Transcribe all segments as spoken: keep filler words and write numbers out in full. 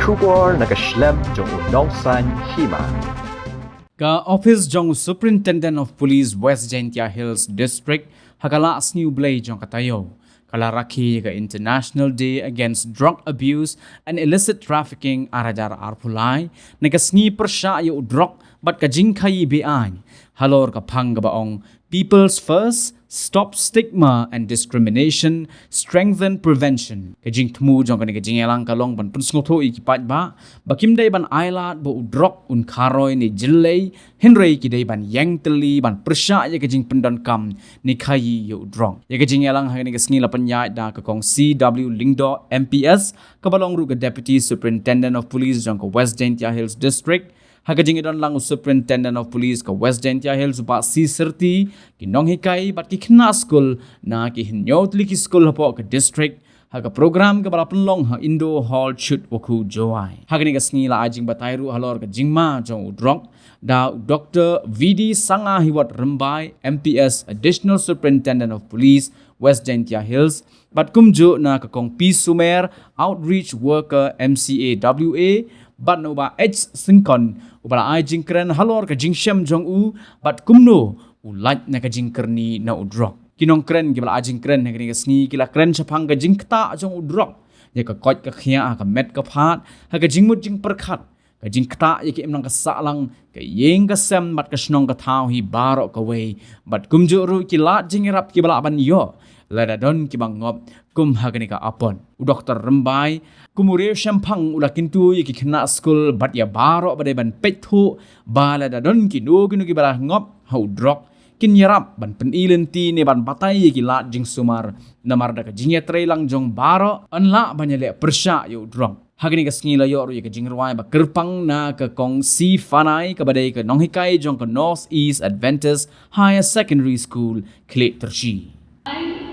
Khubor na ka shlem jong u nongsaiñ hima. Ka office jong u Superintendent of Police West Jaintia Hills District ha ka la sngi u Blei jong ka taïew ka la rakhe ïa ka International Day Against Drug Abuse and Illicit Trafficking ar hajar arphew lai na ka sngi pyrshah ïa u drok bad ka jingkhaïi be-aiñ halor ka phang kaba ong People's First, Stop Stigma and Discrimination, Strengthen Prevention. Ka jingthmu jong kane ka jingïalang ka long ban pynsngewthuh ïa ki paidbah ba kim dei ban ailad ba u drok un kharoi ne jyllei, hynrei ki dei ban ïeng tylli ban pyrshah ïa ka jingpyndonkam ne khaïi ïa u drok. Ïa ka jingïalang ha kane ka sngi la pynïaid da ka Kong C W Lyngdoh M P S, kaba long ruh ka Deputy Superintendent of Police jong ka West Jaintia Hills District, ha ka jingïadon lang u Superintendent of Police ka West Jaintia Hills u Bah C Syrti, ki nonghikai bad ki khynnah skul na ki hynñiew tylli ki skul hapoh ka district ha ka program kaba la pynlong ha Indoor Hall, Chutwakhu, Jowai. Ha kane ka sngi la ai jingbatai ruh halor ka jingma jong u drok da u Doktor V D Sangahiwot Rymbai, M P S, Additional Superintendent of Police, West Jaintia Hills, bad kumjuh na ka Kong P Sumer, Outreach Worker, M C A W A, bad na u Bah H Syngkon, uba la ai jingkren halor ka jingshem jong u bad kumno u lait na ka jingkyrni na u drok. Ki nongkren kiba la ai jingkren ha kane ka sngi ki la kren shaphang ka jingktah jong u drok ïa ka koit ka khiah ha ka met ka phad, ha ka jingmut jingpyrkhat, ka jingktah ïa ka imlang ka sahlang, ka ïing ka sem bad ka shnong ka thaw hi baroh kawei, bad kumjuh ruh ki lad jingïarap kiba lah ban ïoh lada don kiba ngop kum ha kane ka apot. U Doktor Rymbai kum u riewshemphang u la kyntu ïa ki khynnah skul bad ïa baroh ba dei ban peit thuh ba lada don kino kino kiba la ngop ha u drok, kin ïarap ban pyni lynti ne ban batai ïa ki lad jingsumar, namar da ka jingïatreilang jong baroh yn lah ban ïaleh pyrshah ïa u drok. Ha kane ka sngi la ïoh ruh ïa ka jingrwai ba kyrpang na ka Kong C Fanai, kaba dei ka nonghikai jong ka North East Adventist Higher Secondary School, Khliehtyrshi. I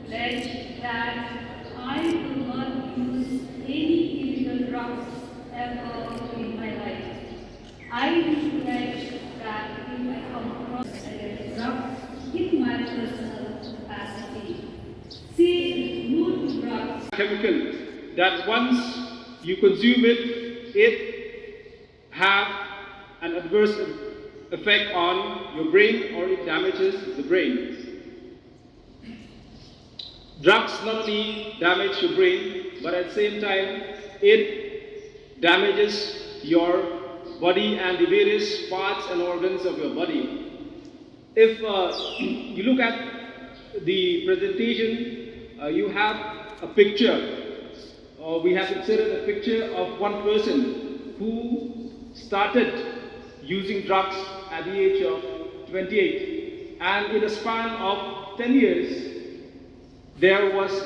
pledge that I will not use any illegal drugs ever in my life. I pledge that if I come across a drug in my personal capacity, say no to drugs. Chemical that once you consume it, it have an adverse effect on your brain or it damages the brain. Drugs not only damage your brain, but at the same time, it damages your body and the various parts and organs of your body. If uh, you look at the presentation, uh, you have a picture, or we have inserted a picture of one person who started using drugs at the age of twenty-eight, and in a span of ten years, there was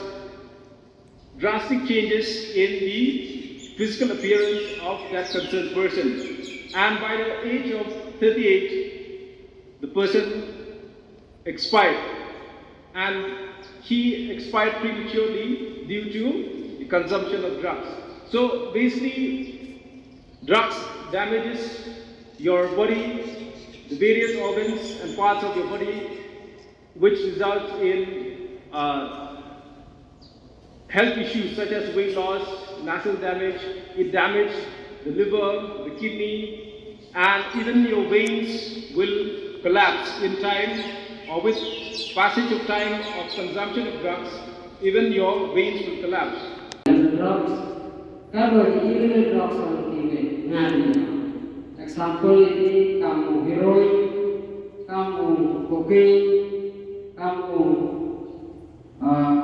drastic changes in the physical appearance of that concerned person. And by the age of thirty-eight, the person expired. And he expired prematurely due to the consumption of drugs. So basically, drugs damages your body, the various organs and parts of your body, which results in uh, health issues such as weight loss, muscle damage. It damages the liver, the kidney, and even your veins will collapse in time, or with passage of time of consumption of drugs, even your veins will collapse. Drugs, ka dei illegal drugs, ong ki, ngan. Example ïa ki kam u heroin, kam u cocaine, kam u Ah,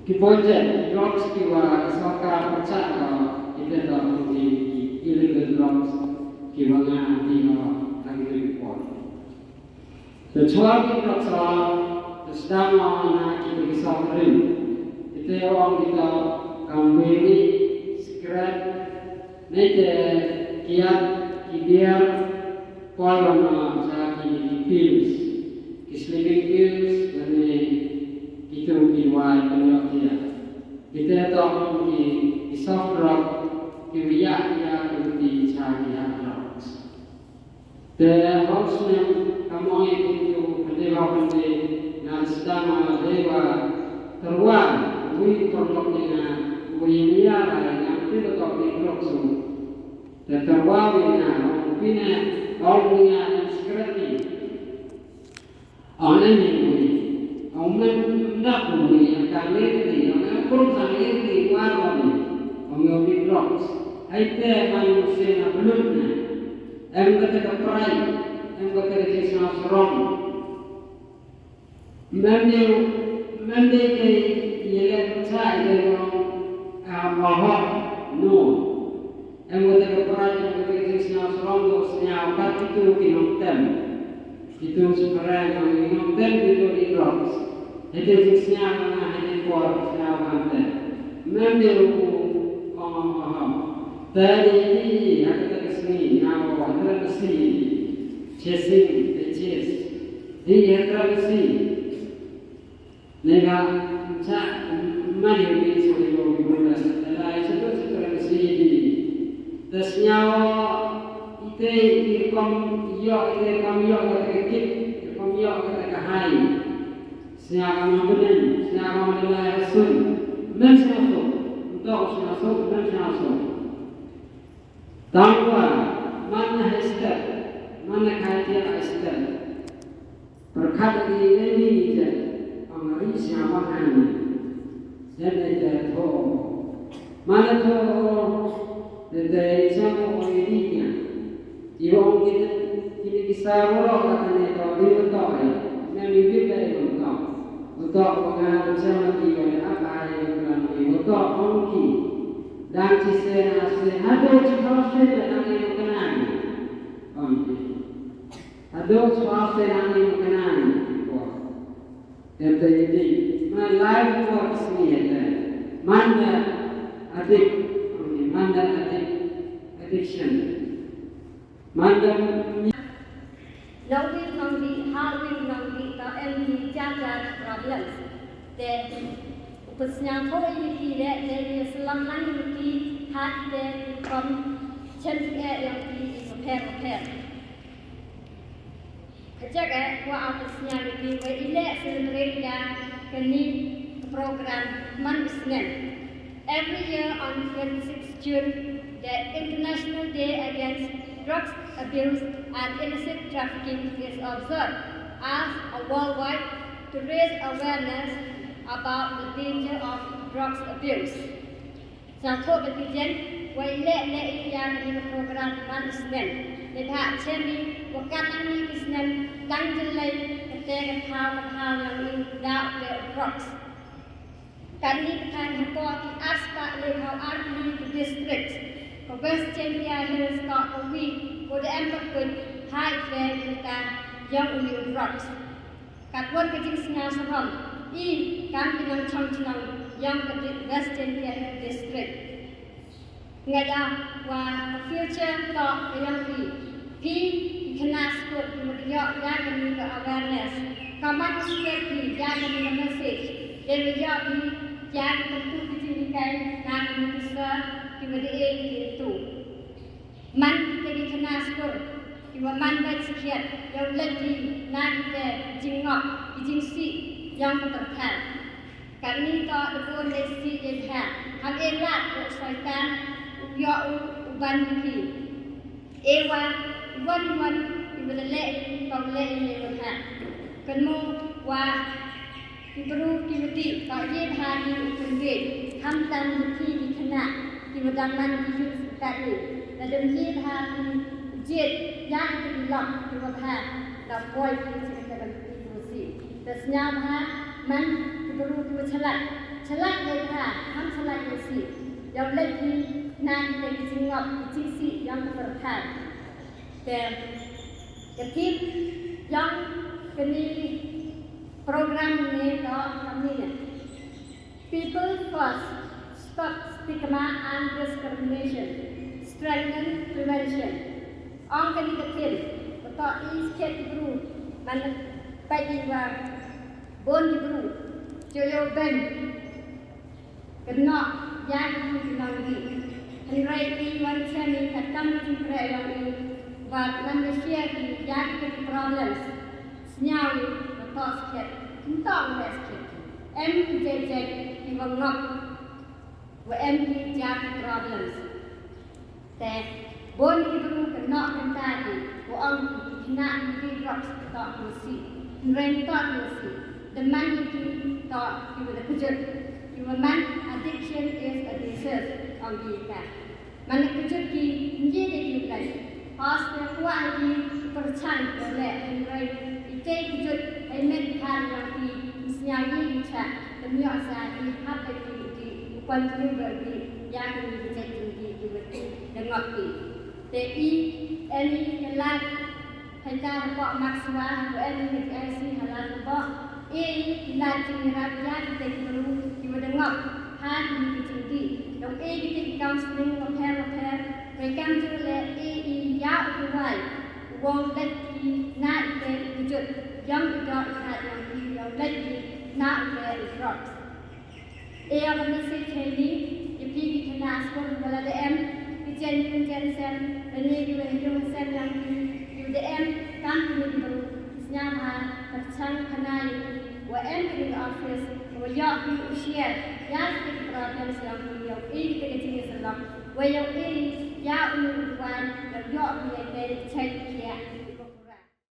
ki poison drugs kiba ka sorkar pynchah, ah, kita dah ki illegal drugs kiba nga anti, ah, lagi lagi pon. Te chuar ki drugs, ah, te sdang, ah, na kita ki sorkar. Kita ong kita kam biri, cigarette, ne te kiat, ki beer, Poi ban, ah, sha ki, ki pills, ki sleeping pills, lane kitu ki dawai pynïoh tiar. Kita tong ki, ki soft drug, ki riak ïa ki ruti sha ki hard drugs. Te hok snem kam ong ïa kitu, hynrei ba hynrei ngan sdang, ah, dei ba tyrwa, wi Te ka wa wi na ong pina ong wi na ong secretly. Ong ani wi ong men dak wi ong ka le ri ong em krum sang le ri wa ong ong yo wi drugs. Ai te man se na blut na. Em kata ka prai em kata ka jisna serong. Mem dei, mem dei ka ïaleh pyrshah ïa ka long, ah, mohok, no. Em kata ka pyrshah, em kata ka jingsngew sarong, ka sngew kat kito ki nongtem. Kito ki pyrshah, ki nongtem, kito ki drugs. Hynrei jingsngew ka nga, hynrei por, sngew ka nga tem. Mem dei u, oh, oh, oh. Te dei, dei, ha kata ka sngi, nga, oh, hynrei ka sngi. Chasing, the chase. Dei, hynrei ka sngi. Neba cha mani ni suri bo gula la satu satu si di. Tasnyaw ite irkom yo ite kam yo kata ke kit irkom yo kata ke hai. Snya kam benen snya kam la sun. Men snya so. Untuk snya so men snya so. Tangwa man na hester man na kaitia hester. Pyrkhat ïa ki ïa ki ïa ki ong ri sngap ma ngan. Sngap ïa ki tho. Mala tho. Te te sngap ong ïa ki ïa. Ki ong ki ki ki sa ro ka ne to ri to ri. Ngan ïa ki ri to. To ko ngan sngap ki ïa apa ïa ki ri to ong ki. Dan ci se na se ha to ci to se na ne ko kan. Ong ki. Hadooh shuwa seh hangne mynta ki por. Em te ïa ki ma lai ki por ki sngi ïa te. Manda adik, manda adik, addiction. Manda Nongwei nongwei ha wei nongwei ka em ki jar jar problems. Te u pynsngewthuh ïa ki leh te ïa slam lang ïa ki ha ki te ki kom chem ki eh ïa ki ki pher pher. Ka jaka eh, wa ap sñiaw ïa ki wa i leh celebrate ïa kani ka program man u snem. Every year on twenty-sixth June, the International Day Against Drugs Abuse and Illicit Trafficking is observed as a worldwide to raise awareness about the danger of drugs abuse. Sngewthuh bad ki jin, wa i leh leh i ïa kani ka program man u snem. Neibhah chem i wa katno ngi ki snem tang jyllei kate ka thaw ka thaw yong i da u leh u drugs. Katni ka thaw hapoh ki arspah lehphaw ar tylli ki district ka West Jaintia Hills toh kawi ko da em bakut ha i leh i ka yong uni u drugs. Katwon ka jingsngew sahom i kam ki nongchong chnong yong ka di-, West Jaintia Hill District. Nga ïa wa ka future toh ka yong i. Phi ki khynnah skul ki mut ïoh ïa kani ka awareness. Ka man skul phi ïa kani ka message. Dei ïoh phi ïa ki tu ki jinghikai na kani ki sir ki mut ei ki tu. Man kita ki khynnah skul kiwa man bad skhiat, ïa u leit hi na kita ki jingngop, ki jingsih yong ka pyrthei. Katni toh da bun leit sih leit ha, ham e lad u Soitan u ïoh u u ban ki. E wa, i wan i wan, i wa da leh i, toh leh i ne wa ha. Kynmaw wa Ki bru ki wa dih, toh ïa bha ki u pynbeit, khamtam ïa ki ki khynnah, ki wa dang man ki youth katni. Lada ym ïa bha ki jied, ïa ki ki lok, ki wa bha, la poi ki sha ka dang ki wa sih. Te sñiaw bha, man ki bru ki wa chalak. Chalak ïa bha, ham chalak ïa sih. Ïa u leit ki, na ki te ki jingngop, ki jingsih, ïa ka pyrthai. Te, ka theme, yong, kani, Program ne toh kamni ne. People first, stop stigma and discrimination, strengthen prevention. Ong kani ka theme, ka toh i skhet ki bru, man peit i wa bun ki bru, jo yo ben. Kynnoh ïa ki ki nongdih. Hynrei i wan chen i ka kam ki kre yong i. Wat man da share ki ïa ki ki problems. Sñiaw i wa toh skhet. Kyntoh wa skhet. Em ki jek jek ki wa ngop. Wa em ki ïa ki problems. Te Bun ki briew ka noh kynta ki, u ong ki khynnah ki drugs to ki masi. Hynrei to ki masi. Da man ki to ki wa da kjut. Ki wa man addiction is a disease, ong ki ka. Man da kjut ki ngi de ki lai. Pas ne kwah ki pyrchang ko le hynrei ite kjut ai met phan yang ki snya ngi cha. Ym ïoh sa ki hap ai ki ki u kon ki ba ki ya ki ki jait ki ki wa ki da ngop ki. Te i, em i ka lad, ha ka hapoh Makswa, u em i ka I C ha lad hapoh, e i lad jingïarap ïa kita ki briew ki wa da ngop ha kine ki jingdih. Dang e kita ki counselling bapher bapher, te kam ju leh e i ïa u duwai, u ong leit ki na ite ki jut, ïong i doh i khat ïong i ïong leit ki na ite i drugs. E ïa ka message ha ini, ïa phi ki khynnah skul wa la da em ki jaiñiew jaiñsem, lane ki wa ha ïung ha sem ïong ki, ki wa da em kam kine ki briew, ki sñiawbha pyrchang khana ïa ki, wa em kane ka office, wa ïoh phi u share ïa kata ka problem ïong ki, ïong i kata ka jingïasyllok, wa ïong i ïa une u duwai, wa ïoh phi ïa ka jingïasyllok.